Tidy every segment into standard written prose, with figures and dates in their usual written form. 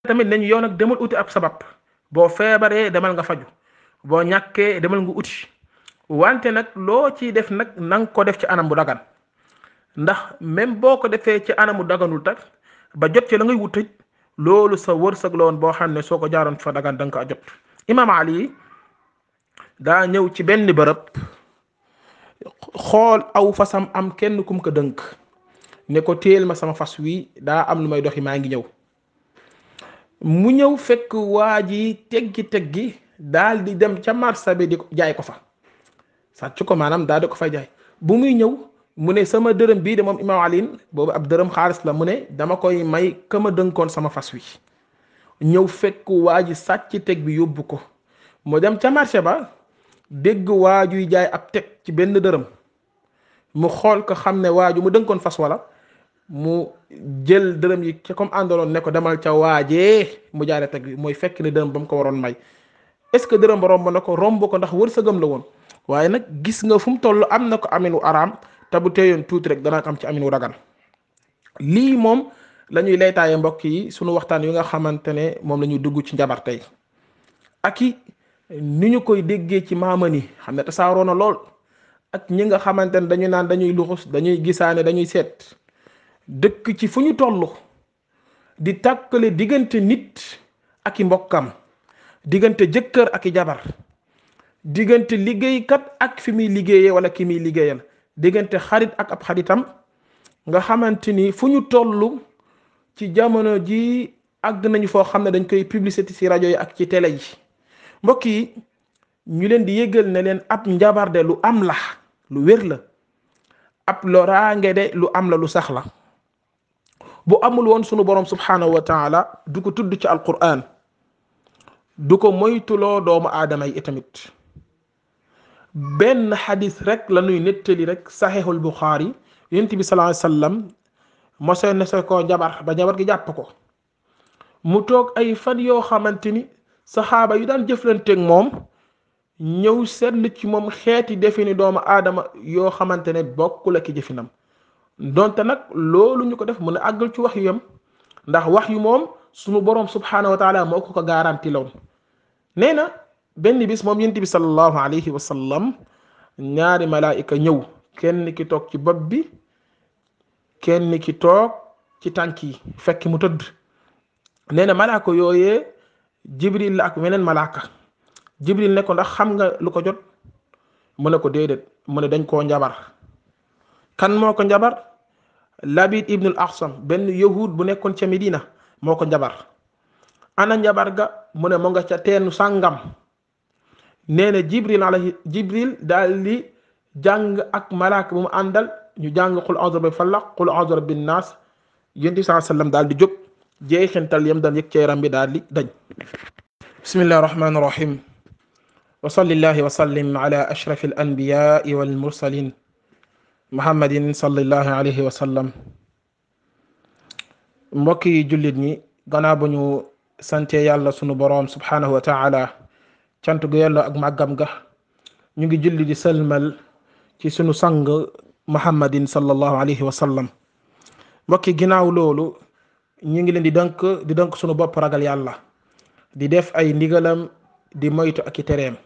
tamit nañu yow nag demal uti ab sabab boo feebaree demal nga faju boo ñàkkee demal nga uti wante nag loo ciy def nag na nga ko def ci anam bu dagan ndax même boo ko defee ci anamu daganul tak ba jot ci la ngay wut loolu sa wërsëg la woon boo xam ne soo ko jaaroon fa dagan da nga ko jot. Imam Ali daa ñëw ci benn bërëb xool aw fasam am kenn kum ko dënk ne ko téel ma sama fas wi daa am lu may doxi maa ngi ñëw. mu ñëw fekk waa ji teggi daal di dem ca marché bi di jaay ko fa sàcc ko maanaam daal di ko fay jaay. bu muy ñëw mu ne sama dërëm bii de moom Imam Ali boobu ab dërëm xaalis la mu ne dama koy may ka ma dënkoon sama fas wi. ñëw fekk waa ji sàcc teg bi yóbbu ko mu dem ca marché ba dégg waajuy jaay ab teg ci benn dërëm mu xool ko xam ne waaju mu dënkoon fas wala mu jël dërëm yi ca comme àndaloon ne ko demal ca waajee mu jaare teg bi mooy fekk ne dërëm ba mu ko waroon may. est-ce que dërëm ba romb na ko romb ko ndax wërsëgam la woon waaye nag gis nga fu mu toll am na ko amin wu araam te bu teyoon tuuti rek dana am ci amin wu dagan. lii moom la ñuy laytaaye mbokk yi sunu waxtaan wi nga xamante ne moom la ñuy dugg ci njabar tey ak i ni ñu koy déggee ci maamani xam ne tasaaroo na lool ak ñi nga xamante ne dañu naan dañuy luxus dañuy gisaane dañuy seet dëkk ci fu ñu toll di tàkkale diggante nit ak i mbokkam diggante jëkkër ak i jabar diggante liggéeykat ak fi muy liggéeyee wala ki muy liggéeyal diggante xarit ak ab xaritam nga xamante ni fu ñu toll ci jamono ji àgg nañu foo xam ne dañ koy publicité ci rajo yi ak ci télé yi mbokk yi ñu leen di yëgal ne leen ab njabar de lu am la lu wér la ab loraange de lu am la lu sax la bu amul woon sunu borom subhanahu wa taala du ko tudd ci alquran du ko moytuloo doomu aadama yi itamit benn xadis rek la ñuy nettali rek saxiixul buxaari yonent bi sallallahu alayhi wasallam mosee na sa koo jabar ba jabar gi jàpp ko mu toog ay fan yoo xamante ni saxaaba yu daan jëflanteeg moom ñëw seetlu ci moom xeeti defini doomu aadama yoo xamante ne bokkul ak jëfinam donte nag loolu ñu ko def mun a àggal ci wax yu yam ndax wax yu moom sunu boroom subhaanahu wa taala moo ko garanti loon nee na benn bis moom yonent bi sallallahu alayhi wa sallam ñaari malaayika ñëw kenn ki toog ci bopp bi kenn ki toog ci tànk yi fekk mu tëdd nee na malaaka yooyee jibril la ak weneen malaaka jibril ne ko ndax xam nga lu ko jot mu ne ko déedéet mu ne dañ koo njabar. kan moo ko njabar? Labid ibnul Aqsam benn yahud bu nekkoon ca Medina moo ko njabar. ana njabar ga mu ne mu nga ca teenu sàngam. nee na jibril daal di jàng ak malaaka bu mu àndal ñu jàng qul a'udhu bi falaq qul a'udhu bin naas yonent bi sallallahu alayhi wasallam daal di jóg jeexintal yam daan yëg ci yaram bi daal di dañ. bismillahi rahmaani rahim wa sallillahi wa sallim ala ashraf al anbiyaai wal mursalin muhammadin sallallahu alayhi wa sallam. mbokki jullit ñi gannaaw bu ñu sante yàlla sunu boroom subhanahu wa taala cant gu yàlla ak màggam ga ñu ngi julli di sëlmal ci sunu sang muhammadin sallallahu alayhi wa sallam. mbokki ginnaaw loolu ñu ngi leen di dënk sunu bopp ragal yàlla di def ay ndigalam di moytu ak i tereem.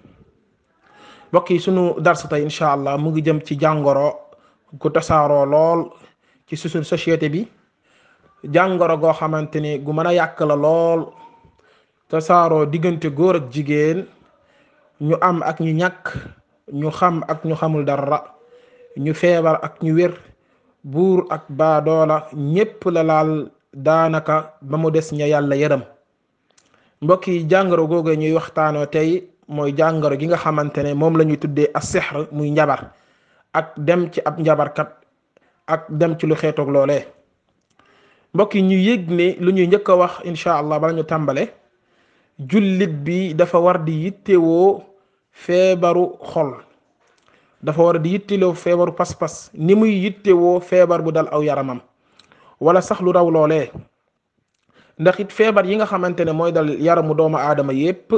mbokki sunu darsa tey incha allah mu ngi jëm ci jàngoro gu tasaaroo lool ci suñu société bi jàngoro goo xamante ni gu mën a yàq la lool tasaaroo diggante góor ak jigéen ñu am ak ñu ñàkk ñu xam ak ñu xamul dara ñu feebar ak ñu wér buur ak baadoola ñépp la laal daanaka ba mu des ña yàlla yërëm. mbokk yi jàngoro googu ñuy waxtaanoo tey mooy jàngoro gi nga xamante ne moom la ñuy tuddee as-sihr muy njabar ak dem ci ab njabarkat ak dem ci lu xeetoog loolee. mbokk yi ñu yëg ne lu ñuy njëkk a wax incha allah bala ñu tàmbale jullit bi dafa war di yittewoo feebaru xol dafa war di yittewoo feebaru pas-pas ni muy yittewoo feebar bu dal aw yaramam wala sax lu raw loolee ndax it feebar yi nga xamante ne mooy dal yaramu doomu aadama yépp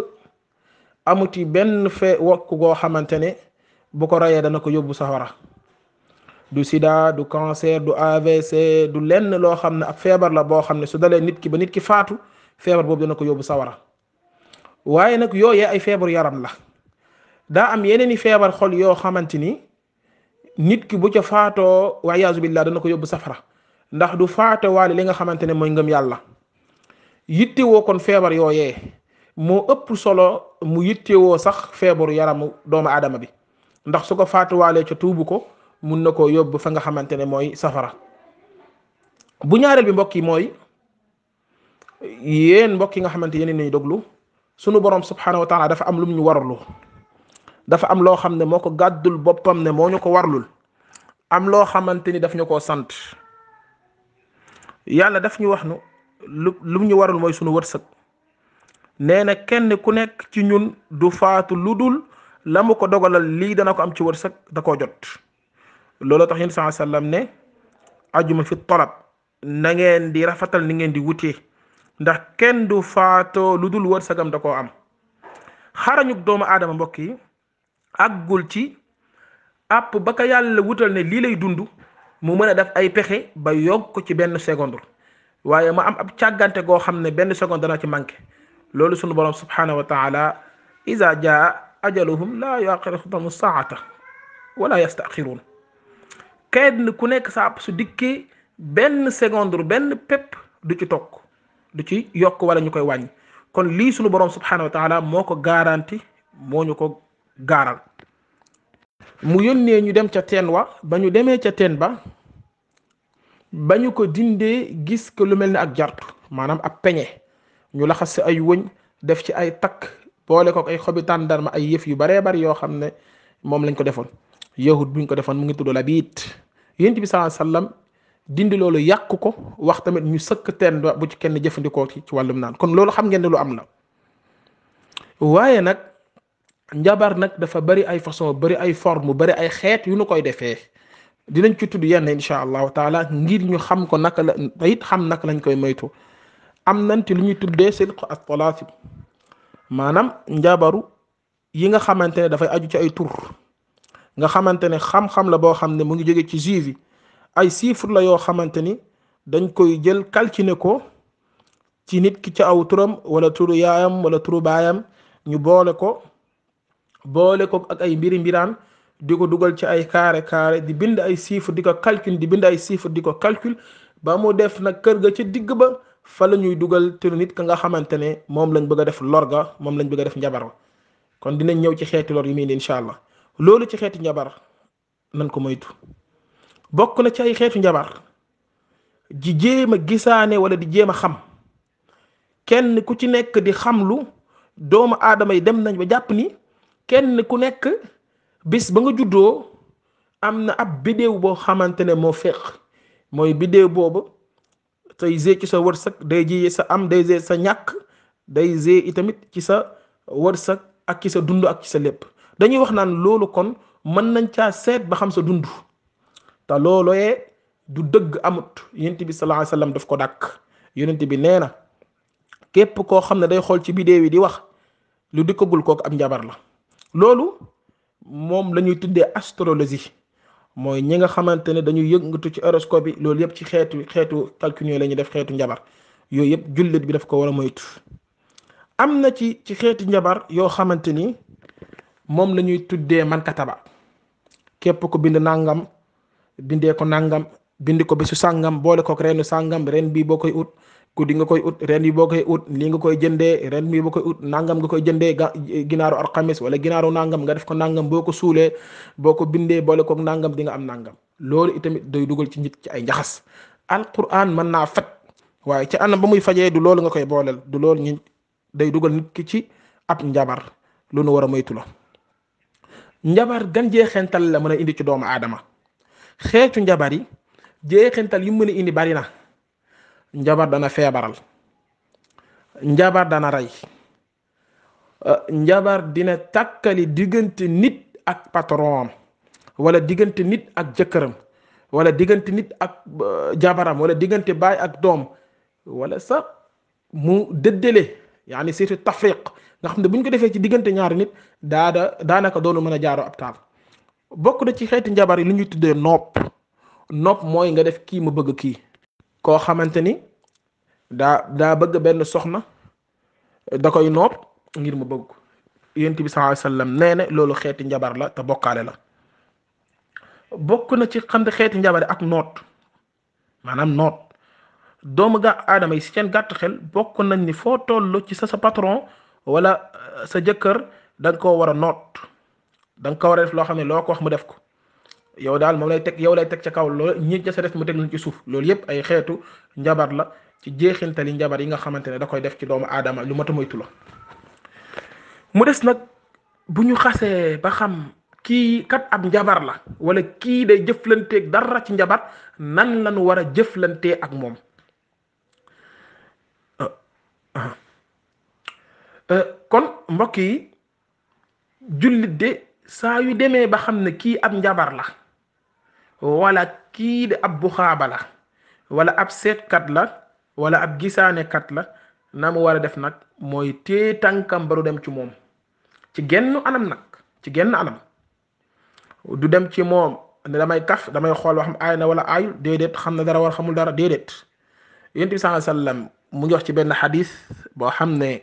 amuti benn wokk goo xamante ne bu ko rayee dana ko yóbbu safara. du sida du cancer du AVC du lenn loo xam ne ab feebar la boo xam ne su dalee nit ki ba nit ki faatu feebar boobu dana ko yóbbu sawara. waaye nag yooyee ay feebaru yaram la. daa am yeneen i feebar xol yoo xamante ni nit ki bu ca faatoo wa iyaazu billah dana ko yóbbu safara, ndax du faatoo waale li nga xamante ne mooy ngëm yàlla. yittewoo kon feebar yooyee moo ëpp solo mu yittewoo sax feebaru yaramu doomu aadama bi, ndax su ko faatuwaalee ca tuubu ko mun na koo yóbbu fa nga xamante ne mooy safara. bu ñaareel bi mbokk yi mooy yéen mbokk yi nga xamante yeneen nañu déglu, sunu borom subhanahu wa taala dafa am lum ñu warlu, dafa am loo xam ne moo ko gàddul boppam ne moo ñu ko warlul, am loo xamante ni daf ñu koo sant. yàlla daf ñu wax nu lu ñu warul mooy sunu wërsëg. nee na kenn ku nekk ci ñun du faatu lu dul la mu ko dogalal lii dana ko am ci wërsëg da koo jot. looloo tax yéen saa sallam ne ajuma fi talab, na ngeen di rafetal ni ngeen di wutee, ndax kenn du faatoo lu dul wërsëgam da koo am. xarañug doomu aadama mbokk yi àggul ci àpp ba ka yàlla wutal ne lii lay dund mu mën a def ay pexe ba yokk ko ci benn seconde, waaye ma am ab càggante goo xam ne benn seconde dana ci manqué. loolu sunu borom subhanahu wa taala iza jaa ajaluhum laa yuaxiruhum saata wala yastaxiruun. kenn ku nekk sa àpp su dikkee benn seconde benn pépp du ci tokk, du ci yokk wala ñu koy wàññi. kon lii sunu borom subhanahu wa taala moo ko garanti, moo ñu ko gaaral. mu yónnee ñu dem ca teen wa, ba ñu demee ca teen ba ba ñu ko dindee gis ko lu mel ni ak jartu, maanaam ab peñe ñu laxas si ay wëñ def ci ay takk boole ko ay xobi tàndarma, ay yëf yu baree bari yoo xam ne moom lañ ko defoon. yahud buñ ko defoon mu ngi tudd Labiit. yonent bi sallallahu alayhi wasallam dindi loolu yàq ko, wax tamit ñu sëkk teen ba bu ci kenn jëfandikoo ci wàllum naan. kon loolu xam ngeen ne lu am la. waaye nag njabar nag dafa bari ay façon, bari ay forme, bari ay xeet yu nu koy defee. dinañ ci tudd yenn insha allahu taala ngir ñu xam ko naka la, it xam naka lañ koy moytu. am nañ ci lu ñuy tuddee silq at-talaasib, maanaam njabaru yi nga xamante ne dafay aju ci ay tur, nga xamante ne xam-xam la boo xam ne mu ngi jóge ci juif yi. ay chiffre la yoo xamante ni dañ koy jël calculer ko ci nit ki ci aw turam wala turu yaayam wala turu baayam, ñu boole ko ak ay mbiraan di ko dugal ci ay carré di bind ay chiffre di ko calcul, di bind ay chiffre di ko calcul, ba mu def nag kër ga ci digg ba fa la ñuy dugal turu nit ka nga xamante ne moom lañ bëgg a def lorga, moom lañ bëgg a def njabar wa. kon dinañ ñëw ci xeeti lor yi muy indi incha allah. loolu ci xeeti njabar nañ ko moytu. bokk na ci ay xeetu njabar di jéem a gisaane wala di jéem a xam. kenn ku ci nekk di xamlu, doomu aadama yi dem nañ ba jàpp ni kenn ku nekk bis ba nga juddoo am na ab bidéew boo xamante ne moo fekk, mooy bidéew boobu tey zee ci sa wërsëg, day ji sa am, day zee sa ñàkk, day zee itamit ci sa wërsëg ak ci sa dund ak ci sa lépp. dañuy wax naan loolu kon mën nañ caa seet ba xam sa dund, te loolooyee du dëgg, amut. yonent bi sallallahu alayhi wasallam daf ko dàkk. yonent bi nee na képp koo xam ne day xool ci bidéew yi di wax lu dikkagul kooku ab njabar la. loolu moom la ñuy tuddee astrologie, mooy ñi nga xamante ne dañuy yëngatu ci horoscope bi. loolu yëpp ci xeetu calcul yooyu la ñuy def, xeetu njabar yooyu yëpp jullit bi daf ko war a moytu. am na ci xeetu njabar yoo xamante ni moom la ñuy tuddee man kataba. képp ko bind nangam, bindee ko nangam, bindi ko bésu sàngam, boole ko reenu sàngam, ren bii boo koy ut guddi nga koy ut, ren bi boo koy ut lii nga koy jëndee, ren bii boo koy ut nangam nga koy jëndee, ginaaru alxames wala ginaaru nangam nga def ko nangam, boo ko suulee boo ko bindee boole ko nangam di nga am nangam. loolu itamit day dugal ci nit ci ay njaxas. alquran mën naa faj, waaye ci anam ba muy fajee du loolu nga koy booleel, du loolu ñu day dugal nit ki ci ab njabar. lu nu war a moytu la. njabar gan jeexental la mën a indi ci doomu aadama. xeetu njabar yi jeexental yu mën a indi bari na. njabar dana feebaral, njabar dana rey, njabar dina tàkkali diggante nit ak patron, wala diggante nit ak jëkkëram, wala diggante nit ak jabaram, wala diggante baay ak doom, wala sax mu dëddale, yaani surtout tafriq, nga xam ne bu ñu ko defee ci diggante ñaari nit daanaka doonu mën a jaaroo ab taal. bokk na ci xeeti njabar yi lu ñuy tuddee nopp mooy nga def kii mu bëgg kii. koo xamante ni daa bëgg benn soxna da koy noob ngir mu bëgg ko. yonent bi sallallahu alayhi wasallam nee na loolu xeeti njabar la te bokkaale la. bokk na ci xam xeeti njabare ak noot, maanaam noot doomu aadama yi si seen gàtt xel bokk nañ ni foo toll ci sa patron wala sa jëkkër da nga koo war a noot, da nga ko war a def loo xam ne loo ko wax mu def ko. yow daal moom lay teg yow lay teg ca kaw loolu ñi ca sa def mu teg lañ ci suuf. loolu yépp ay xeetu njabar la ci jeexintali njabar yi nga xamante ne da koy def ci doomu aadama, lu mat a moytu la. mu des nag bu ñu xasee ba xam kii kat ab njabar la wala kii day jëflanteeg dara ci njabar, nan lañu war a jëflantee ak moom. kon mbokk yi, jullit de saa yu demee ba xam ne kii ab njabar la wala kii de ab buxaaba la wala ab seetkat la wala ab gisaanekat la, na mu war a def nag mooy tee tànkam ba du dem ci moom ci genn anam nag, ci genn anam. du dem ci moom ne damay kaf, damay xool wax xam aay na wala aayul, déedéet. xam na dara war xamul dara, déedéet. yonent bi sallallahu alayhi wasallam mu ngi wax ci benn xadis boo xam ne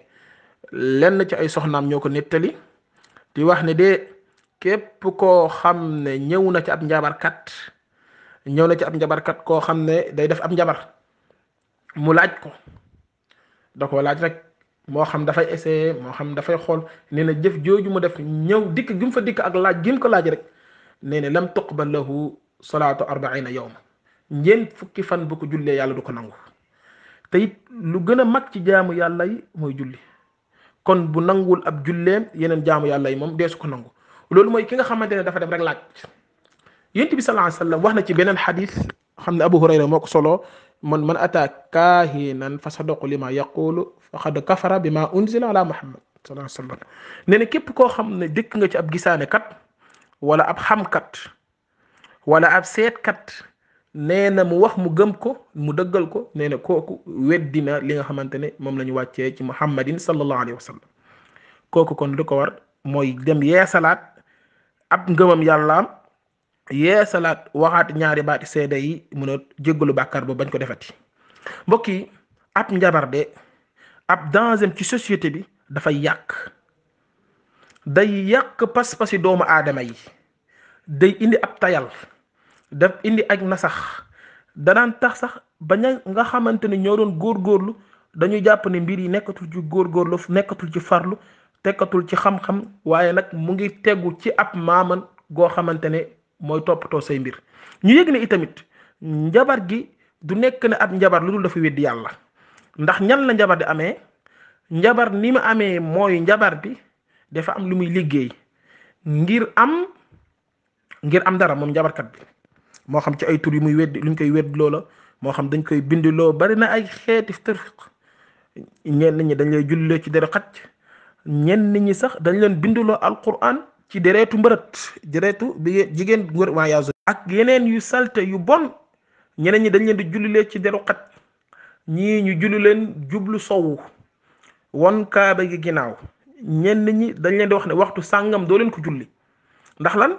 lenn ci ay soxnaam ñoo ko nettali di wax ne de képp koo xam ne ñëw na ci ab njabarkat koo xam ne day def ab njabar, mu laaj ko, da ko laaj rek, moo xam dafay essayer moo xam dafay xool, nee na jëf jooju mu def ñëw dikk gi mu fa dikk ak laaj gi mu ko laaj rek, nee na lam tuqbal lahu salaatu 40 yawma, ñeent fukki fan bu ko jullee yàlla du ko nangu. te it lu gën a mag ci jaamu yàlla yi mooy julli. kon bu nanguwul ab julleem yeneen jaamu yàlla yi moom deesu ko nangu. loolu mooy ki nga xamante ne dafa dem rek laaj. yonent bi sallallahu alayhi wasallam wax na ci beneen xadis xam ne Abu Hurayra moo ko solo, man ataa kaahinan fa sadaqa lima yaqulu faqad kafara bima unzila ala Muhammad sallallahu alayhi wasallam. nee na képp koo xam ne dëkk nga ci ab gisaane kat wala ab xamkat wala ab seetkat, nee na mu wax mu gëm ko mu dëggal ko, nee na kooku weddina li nga xamante ne moom la ñu wàccee ci Muhammadin sallallahu alayhi wasallam. kooku kon lu ko war mooy dem yeesalaat ab ngëmam yàllaam, yeesalaat waxaat ñaari baati seede yi mun a jéggalu bàkkaar ba bañ ko defati. mbokk yi, ab njabar de ab danger ci société bi dafay yàq, day yàq pas-pasi doomu aadama yi, day indi ab tayal, daf indi ak nasax, danaan tax sax ba nga xamante ne ñoo doon góorgóorlu dañu jàpp ne mbir yi nekkatul ci góorgóorlu, nekkatul ci farlu, tekkatul ci xam-xam, waaye nag mu ngi tegu ci ab maaman goo xamante ne mooy toppatoo say mbir. ñu yëg ne itamit njabar gi du nekk ne ab njabar lu dul dafa weddi yàlla. ndax ñan la njabar di amee? njabar ni mu amee mooy njabar bi dafa am lu muy liggéey ngir am dara moom njabarkat bi, moo xam ci ay tur yu muy weddi luñ koy weddi loola, moo xam dañ koy bindiloo, bari na ay xeeti tërfiq. ñenn ñi dañ lay julliloo ci dere xacc, ñenn ñi sax dañ leen bindiloo alquran ci deretu mbërët, deretu bi jigéen ngër waa yaasu, ak yeneen yu salte yu bon. ñeneen ñi dañ leen di jullilee ci deru xaj, ñii ñu julli leen jublu sowu won kaaba gi ginnaaw. ñenn ñi dañ leen di wax ne waxtu sàngam doo leen ko julli, ndax lan?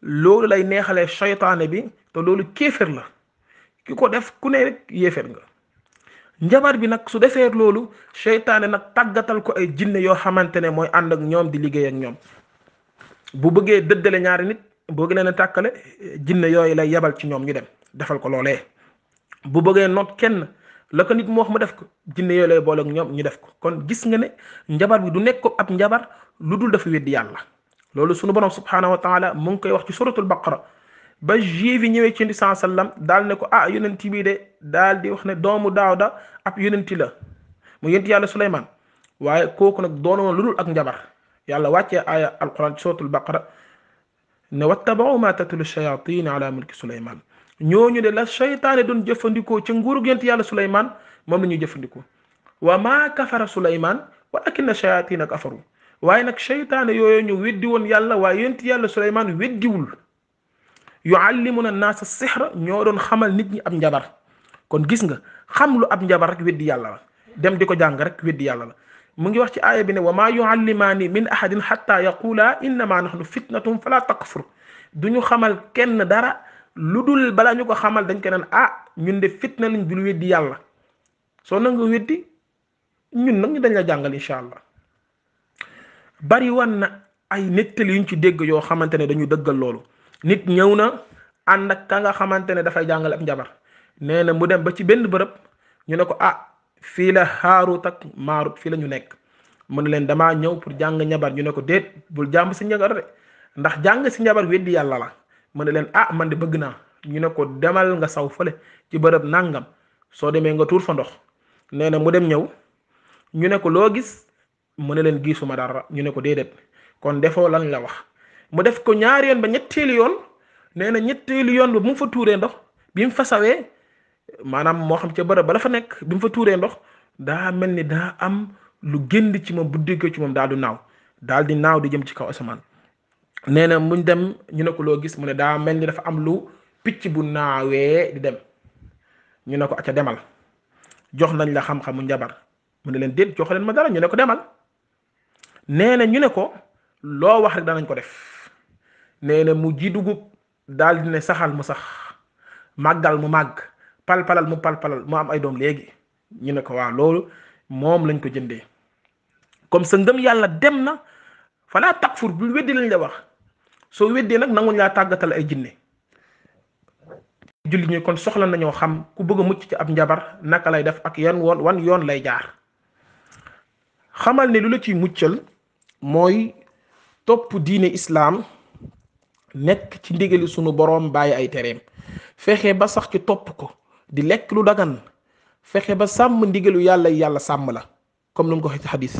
loolu lay neexalee seytaane bi, te loolu kéefër la. ki ko def ku ne rek yéefër nga. njabar bi nag su defee loolu, seytaane nag tàggatal ko ay jinne yoo xamante ne mooy ànd ak ñoom di liggéey ak ñoom. bu bëggee dëddale ñaari nit, boo gën leen a tàkkale, jinne yooyu lay yebal ci ñoom ñu dem defal ko loolee. bu bëggee noot kenn, la ko nit mu wax mu def ko, jinne yooyu lay boole ak ñoom ñu def ko. kon gis nga ne njabar bi du nekk ko ab njabar lu dul dafa weddi yàlla. loolu sunu borom subhanahu wa taala mu ngi koy wax ci suratul baqara ba juif yi ñëwee ci Nabi sallallahu alayhi wasallam daal ne ko yonent bi de daal di wax ne doomu Daawda ab yonenti la, mu yonenti yàlla Suleymaan, waaye kooku nag doonoon lu dul ak njabar. yàlla wàccee aaya alquran ci suratul baqara ne wattaba'u ma tatlu shayatin ala mulki Suleymaan. ñooñu de la seytaane doon jëfandikoo ci nguurug yonenti yàlla Suleymaan moom la ñuy jëfandikoo. wa ma kafara Suleymaan walakinna shayatina kafaru. waaye nag seytaane yooyu ñu weddi woon yàlla, waaye yonenti yàlla Suleymaan weddiwul. yuallimuna naasa sihra, ñoo doon xamal nit ñi ab njabar. kon gis nga, xam lu ab njabar rek weddi yàlla la, dem di ko jàng rek weddi yàlla la. mu ngi wax ci aaya bi ne wa maa yuallimaani min ahadin hatta yaqula innama nahnu fitnatum fala takfur. du ñu xamal kenn dara lu dul balaa ñu ko xamal dañ ko naan ñun de fitna lañ, bul weddi yàlla. soo nanga weddi ñun nag ñu dañ la jàngal incha allah. bari wan na ay nettali yuñ ci dégg yoo xamante ne dañu dëggal loolu. nit ñëw na ànd ak ka nga xamante ne dafay jàngale ab njabar nee na mu dem ba ci benn bërëb ñu ne ko fii la Haarut ak Maarut fii la ñu nekk mu ne leen damaa ñëw pour jàng njabar ñu ne ko déet bul jàmb si njabar de ndax jàng si njabar weddi yàlla la mu ne leen man de bëgg naa ñu ne ko demal nga saw fële ci bërëb nàngam soo demee nga tuur fa ndox nee na mu dem ñëw ñu ne ko loo gis mu ne leen gisuma dara ñu ne ko déedéet kon defoo lan la wax mu def ko ñaari yoon ba ñetteelu yoon nee na ñetteelu yoon ba mu fa tuuree ndox bi mu fa sawee maanaam moo xam ca bërëb ba la fa nekk bi mu fa tuuree ndox daa mel ni daa am lu génn ci moom bu déggee ci moom daal di naaw di jëm ci kaw asamaan nee na muñ dem ñu ne ko loo gis mu ne daa mel ni dafa am lu picc bu naawee di dem ñu ne ko acca demal jox nañ la xam-xamu njabar mu ne leen déet jox leen ma dara ñu ne ko demal nee na ñu ne ko loo wax rek danañ ko def nee na mu ji dugub daal di ne saxal mu sax màggal mu màgg palpalal mu palpalal mu am ay doom léegi ñu ne ko waaw loolu moom lañ ko jëndee comme sa ngëm yàlla dem na falaa takfur bul weddi lañ la wax soo weddee nag nanguñ laa tàggatal ay jinne julli ñi kon soxla nañoo xam ku bëgg a mucc ci ab njabar naka lay def ak wan yoon lay jaar xamal ne lu la ciy muccal mooy topp diine islaam nekk ci ndigali sunu boroom bàyyi ay tereem fexe ba sax ci topp ko di lekk lu dagan fexe ba sàmm ndigalu yàlla sàmm la comme nu mu ko waxee ci xadis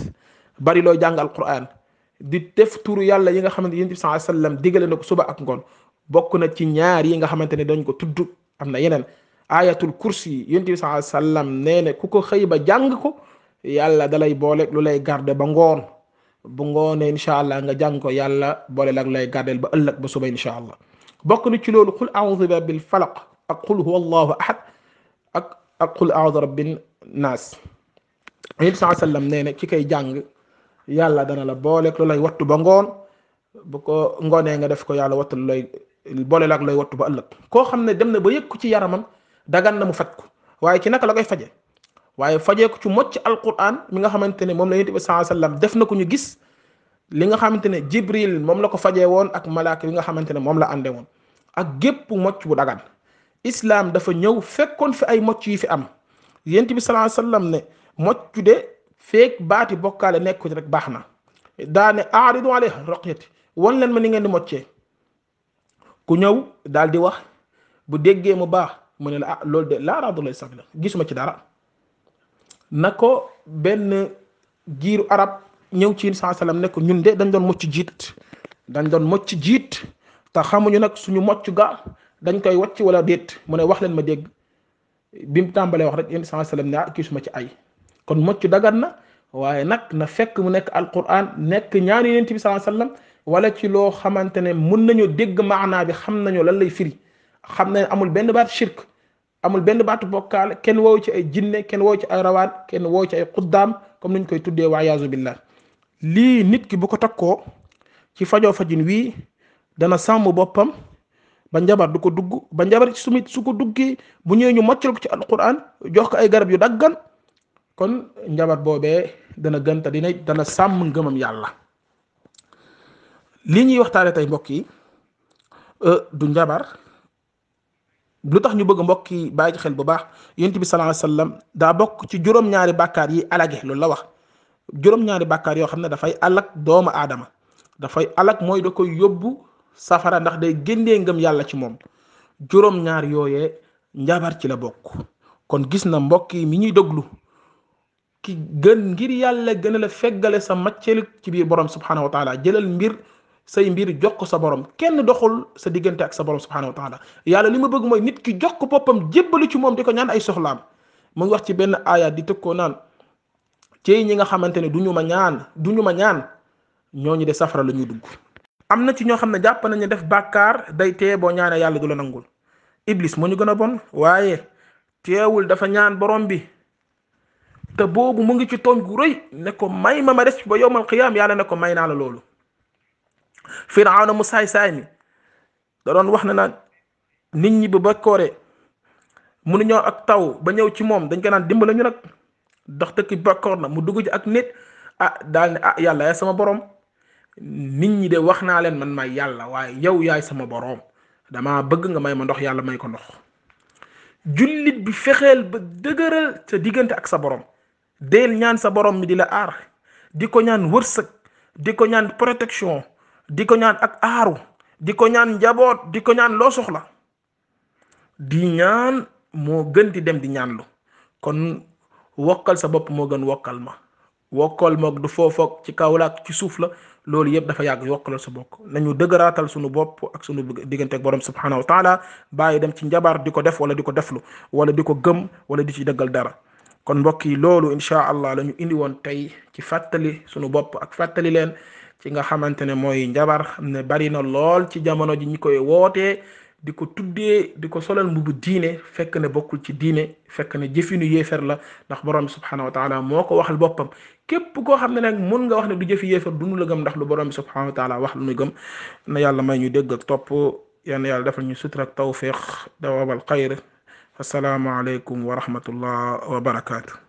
bari looy jàng alquran di def turu yàlla yi nga xamante ne yonent bi sallallahu alayhi wasallam digale na ko suba ak ngoon bokk na ci ñaar yi nga xamante ne dañ ko tudd am na yeneen ayatul kursi yonent bi sallallahu alayhi wasallam nee ne ku ko xëy ba jàng ko yàlla dalay boole lu lay garde ba ngoon bu ngoonee incha allah nga jàng ko yàlla boole la lay gardeel ba ëllëg ba suba incha allah bokk na ci loolu qul a'udhu bi rabbil falaq ak qul huwa allahu ahad ak qul a'udhu rabbin naas yonent bi sallallahu alayhi wasallam nee ne ci koy jàng yàlla dana la boole lu lay wattu ba ngoon bu ko ngoonee nga def ko yàlla wattu lu lay boole la ak lay wattu ba ëllëg koo xam ne dem na ba yëg ko ci yaramam dagan na mu faj ko waaye ci naka la koy faje waaye fajee ko ci mocc alquran mi nga xamante ne moom la yonent bi sallallahu alayhi wasallam def na ko ñu gis li nga xamante ne jibril moom la ko fajee woon ak malaaka yi nga xamante ne moom la ànde woon ak gépp mocc bu dagan islam dafa ñëw fekkoon fi ay mocc yi fi am yonent bi sallallahu alayhi wasallam ne mocc de feek baati bokkaale nekku rek baax na daane aaridu alayha raqyati wan leen ma ni ngeen di moccee ku ñëw daal di wax bu déggee mu baax mu ne la loolu de laa raadu lay sax la gisuma ci dara na ko benn giiru arab ñëw ci saa salaam ne ko ñun de dañ doon mocc jiit te xamuñu nag suñu mocc ga dañ koy wàcc wala déet mu ne wax leen ma dégg bi mu tàmbalee wax rek yéen saa salaam ne gisuma ci ay kon mocc dagan na waaye nag na fekk mu nekk alquran nekk ñaani yonent bi sallallahu alayhi wasallam wala ci loo xamante ne mun nañu dégg maanaa bi xam nañu lan lay firi xam ne amul benn baat shirk amul benn baatu bokkaale kenn woowu ci ay jinne kenn woowu ci ay rawaan kenn woowu ci ay xuddaam comme niñ koy tuddee wa iyaazu billah lii nit ki bu ko takkoo ci fajoo fajin wii dana sàmm boppam ba njabar du ko dugg ba njabar ci sumit su ko duggee bu ñëwee ñu moccal ko ci alquran jox ko ay garab yu daggan kon njabar boobee dana gënta dana sàmm ngëmam yàlla li ñuy waxtaane tey mbokk yi du njabar lu tax ñu bëgg mbokk yi bàyyi ci xel bu baax yonent bi sallallahu alayhi wasallam daa bokk ci juróom-ñaari bàkkaar yi alage loolu la wax juróom-ñaari bàkkaar yoo xam ne dafay alak doomu aadama dafay alak mooy da koy yóbbu safara ndax day génnee ngëm yàlla ci moom juróom-ñaar yooyee njabar ci la bokk kon gis na mbokk yi mi ñuy déglu ki gën ngir yàlla gën a la feggale sa macceel ci biir borom subhanahu wa taala jëlal say mbir jox ko sa borom kenn doxul sa diggante ak sa borom subhanahu wa taala yàlla li ma bëgg mooy nit ki jox ko boppam jébbalu ci moom di ko ñaan ay soxlaam mu ngi wax ci benn aaya di tëg koo naan ci ñi nga xamante ne du ñu ma ñaan ñooñu de safara la ñuy dugg am na ci ñoo xam ne jàpp nañu def bàkkaar day tee boo ñaanee yàlla du la nangul iblis moo ñu gën a bon waaye teewul dafa ñaan borom bi te boobu mu ngi ci tooñ gu rëy ne ko may ma des ba yowmal qiyaam yàlla ne ko may naa la loolu Firawna mu saay-saay mi da doon wax ne naan nit ñi bu bakkoore mënuñoo ak taw ba ñëw ci moom dañ ko naan dimbala ñu nag dox tëkki bakkoor na mu dugg ci ak nit daal ne yàlla yaay sama borom, nit ñi de wax naa leen man maay yàlla waaye yow yaay sama borom, dama bëgg nga may ma ndox, yàlla may ko ndox. jullit bi fexeel ba dëgëral sa diggante ak sa borom, deel ñaan sa borom mi di la aar, di ko ñaan wërsëg, di ko ñaan protection, di ko ñaan ak aaru, di ko ñaan njaboot, di ko ñaan loo soxla. di ñaan moo gën di dem di ñaanlu. kon wokkal sa bopp moo gën wokkal ma. wokkal moog du foofoog ci kaw la ak ci suuf la, loolu yëpp dafa yàgg. wokkalal sa bopp, nañu dëgëraatal sunu bopp ak sunu diggante ak borom subhanahu wa taala, bàyyi dem ci njabar di ko def wala di ko deflu wala di ko gëm wala di ci dëggal dara. kon mbokk yi loolu incha allah la ñu indi woon tey ci fàttali sunu bopp ak fàttali leen ci nga xamante ne mooy njabar. xam ne bari na lool ci jamono ji ñi koy wootee di ko tuddee di ko solal mbubu diine, fekk ne bokkul ci diine, fekk ne jëfinu yéefer la. ndax borom bi subhanahu wa taala moo ko waxal boppam. képp koo xam ne nag mun nga wax ne du jëfi yéefer du nu la gëm, ndax lu borom bi subhanahu wa taala wax lu nu gëm. na yàlla may ñu dégg ak topp, yal na yàlla defal ñu sutura ak tawfiq, dawaabal xayr. assalaamu aleykum wa rahmatullah wa barakaatu.